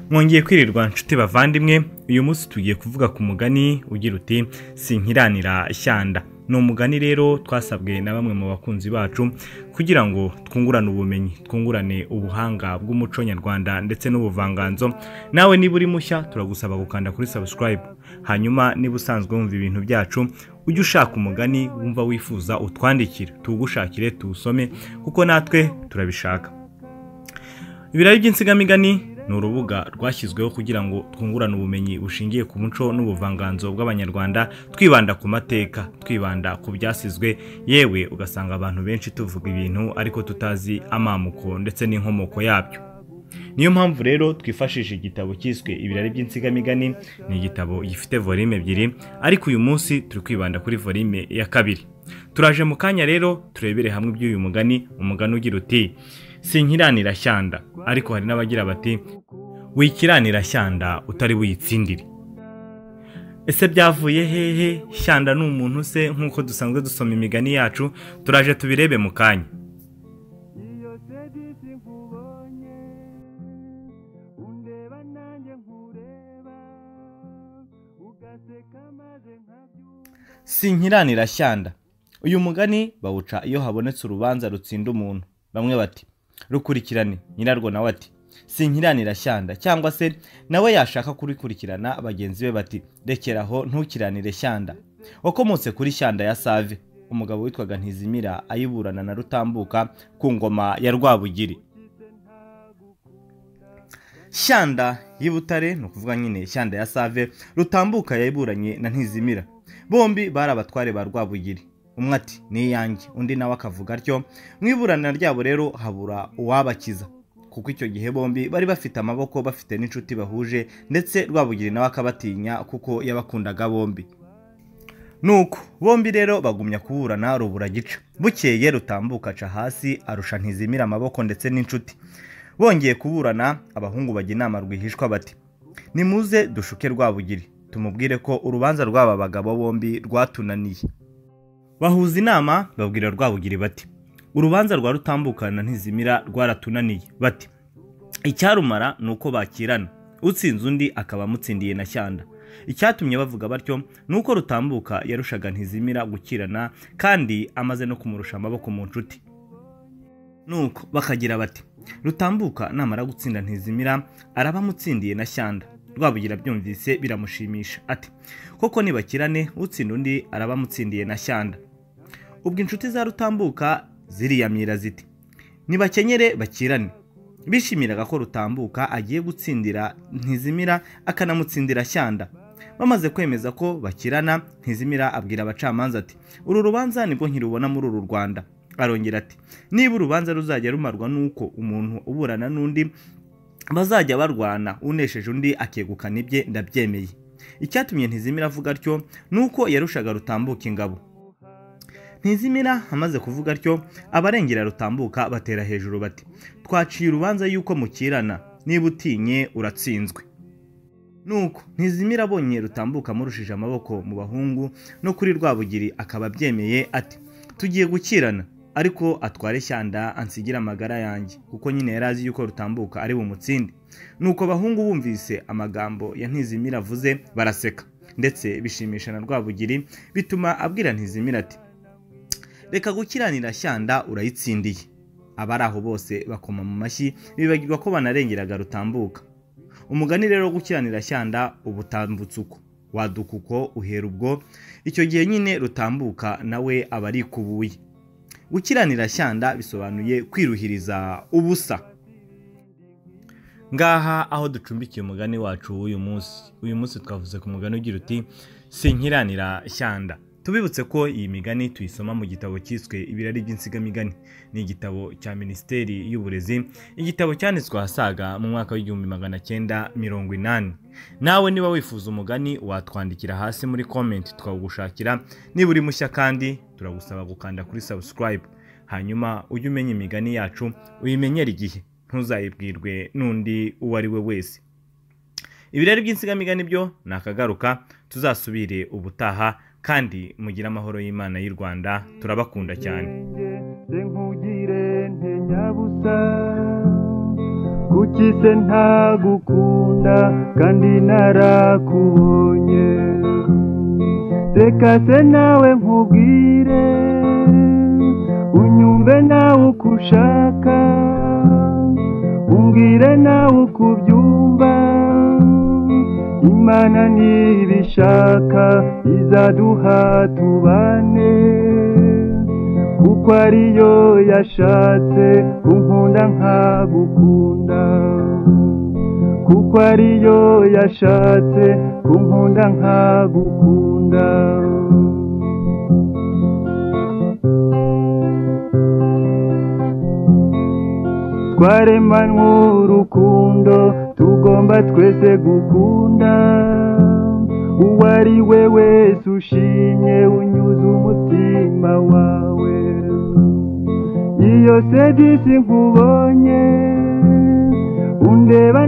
Mwongeye kwirirwa nshuti bavandimwe, uyu munsi tugiye kuvuga ku mugani ugira uti sinkiranira shyanda. Ni umugani rero twasabwe na bamwe mu bakunzi bacu kugira ngo twungurane ubumenyi, twungurane ubuhanga bw'umuco nyarwanda ndetse n'ubuvanganzo. Nawe niba uri mushya turagusaba gukanda kuri subscribe, hanyuma niba usanzwe wumva ibintu byacu ujye ushaka umugani wumva wifuza utwandikire, tuwugushakire tuwusome kuko natwe turabishaka. Ibirari by'insigamigani ni urubuga rwashyizweho kugira ngo twungurane ubumenyi bushingiye ku muco n'ubuvanganzo bw'Abanyarwanda, twibanda ku mateka, twibanda ku byasizwe, yewe ugasanga abantu benshi tuvuga ibintu ariko tutazi amamuko ndetse n'inkomoko yabyo. Niyo mpamvu rero twifashisha igitabo cyiswe Ibirari by'insigamigani. Ni igitabo gifite volume 2, ariko uyu munsi turi kwibanda kuri volume ya 2. Turaje mu kanya rero turebere hamwe iby'uyu mugani, umugani ugira uti sinkiranira shyanda, ariko hari n'abagira bati wikiranira shyanda utari buyitsindire. Ese byavuye hehe? Shyanda ni umuntu se nk'uko dusanzwe dusoma imigani yacu? Turaje tubirebe mu kanya. Sinkiranira shyanda. Uyu mugani bawuca iyo habonetse urubanza rutsinda umuntu. Bamwe bati rukurikirane, nyirarwo nawe ati sinkiranira shyanda, cyangwa se nawe yashaka kurikurikirana bagenzi be bati rekeraho ntukiranire shyanda. Wakomotse kuri Shyanda ya Save, umugabo witwaga Ntizimira ayiburana na Rutambuka ku ngoma ya Rwabugiri. Shyanda y'Ibutare, ni ukuvuga nyine Shyanda ya Save, Rutambuka yayiburanye na Ntizimira. Bombi bari abatware ba Rwabugiri. Umwe ati ni iyanjye, undi nawe akavuga atyo. Mu iburana ryabo rero habura uwabakiza, kuko icyo gihe bombi bari bafite amaboko, bafite n'inshuti bahuje, ndetse Rwabugiri nawe akabatinya kuko yabakundaga bombi. Nuko bombi rero bagumya kuburana rubura gica. Bukeye Rutambuka aca hasi arusha Ntizimira amaboko ndetse n'inshuti. Bongeye kuburana, abahungu bajya inama rwihishwa bati nimuze dushuke Rwabugiri tumubwire ko urubanza rw'aba bagabo bombi rwatunaniye. Bahuza inama babwira Rwabugiri bati urubanza rwa Rutambuka na Ntizimira rwaratunaniye. Bati icyarumara nuko bakirana, utsinze undi akaba amutsindiye na shyanda. Icyatumye bavuga batyo nuko Rutambuka yarushaga Ntizimira gukirana kandi amaze no kumurusha amaboko mu nshuti. Nuko bakagira bati Rutambuka namara gutsinda Ntizimira araba amutsindiye na shyanda. Rwabugira byumvise biramushimisha ati koko nibakirane utsinda undi araba amutsindiye na shyanda. Ubwo inshuti za Rutambuka ziriyamira ziti nibakenyere bakirane. Bishimiraga ko Rutambuka agiye gutsindira Ntizimira akanamutsindira shyanda. Bamaze kwemeza ko bakirana, Ntizimira abwira abacamanza ati uru rubanza nibwo nkirubona muri uru Rwanda. Arongera ati niba urubanza ruzajya rumarwa nuko umuntu uburana n'undi bazajya barwana, unesheje undi akegukana ibye, ndabyemeye. Icyatumye Ntizimira avuga atyo nuko yarushaga Rutambuka ingabo. Ntizimira amaze kuvuga atyo, abarengera Rutambuka batera hejuru bati twaciye urubanza yuko mukirana, niba utinye uratsinzwe. Nuko Ntizimira abonye Rutambuka amurushije amaboko mu bahungu no kuri Rwabugiri akaba abyemeye ati tugiye gukirana, ariko atware shyanda ansigira amagara yanjye, kuko nyine yari azi yuko Rutambuka ari bumutsinde. Nuko abahungu bumvise amagambo ya Ntizimira avuze baraseka, ndetse bishimisha na Rwabugiri, bituma abwira Ntizimira ati reka gukiranira shyanda urayitsindiye. Abari aho bose bakoma mu mashyi, bibagirwa ko banarengeraga Rutambuka. Umugani rero wo gukiranira shyanda ubutambutse uko waduka uko uhera ubwo. Icyo gihe nyine Rutambuka nawe aba arikubuye. Gukiranira shyanda bisobanuye kwiruhiriza ubusa. Ngaha aho ducumbikiye umugani wacu w'uyu munsi. Uyu munsi twavuze ku mugani ugira uti sinkiranira shyanda. Tubibutse ko iyi migani tuyisoma mu gitabo cyiswe Ibirari by'insigamigani. Ni igitabo cya Minisiteri y'Uburezi, igitabo cyanditswe ahasaga mu mwaka w'1980. Nawe niba wifuza umugani watwandikira hasi muri comment tukawugushakira. Niba uri mushya kandi turagusaba gukanda kuri subscribe, hanyuma ujye umenya imigani yacu uyimenyere igihe, ntuzayibwirwe n'undi uwo ari we wese. Ibirari by'insigamigani byo nakagaruka, tuzasubire ubutaha, kandi mugire amahoro y'Imana y'u Rwanda. Turabakunda cyane. Nkugire nte nyabusa. Kuki se ntagukunda kandi narakubonye? Reka se nawe nkubwire, unyumve nawe uko ushaka, umbwire nawe uko ubyumva. Imana nibishaka izaduha tubane, kuko ariyo yashatse kunkunda nkagukunda, kuko ariyo yashatse kunkunda nkagukunda. Twaremanywe urukundo, tugomba twese gukunda, uwo ari we wese ushimye unyuze umutima wawe. Iyo se disi nkubonye undeba.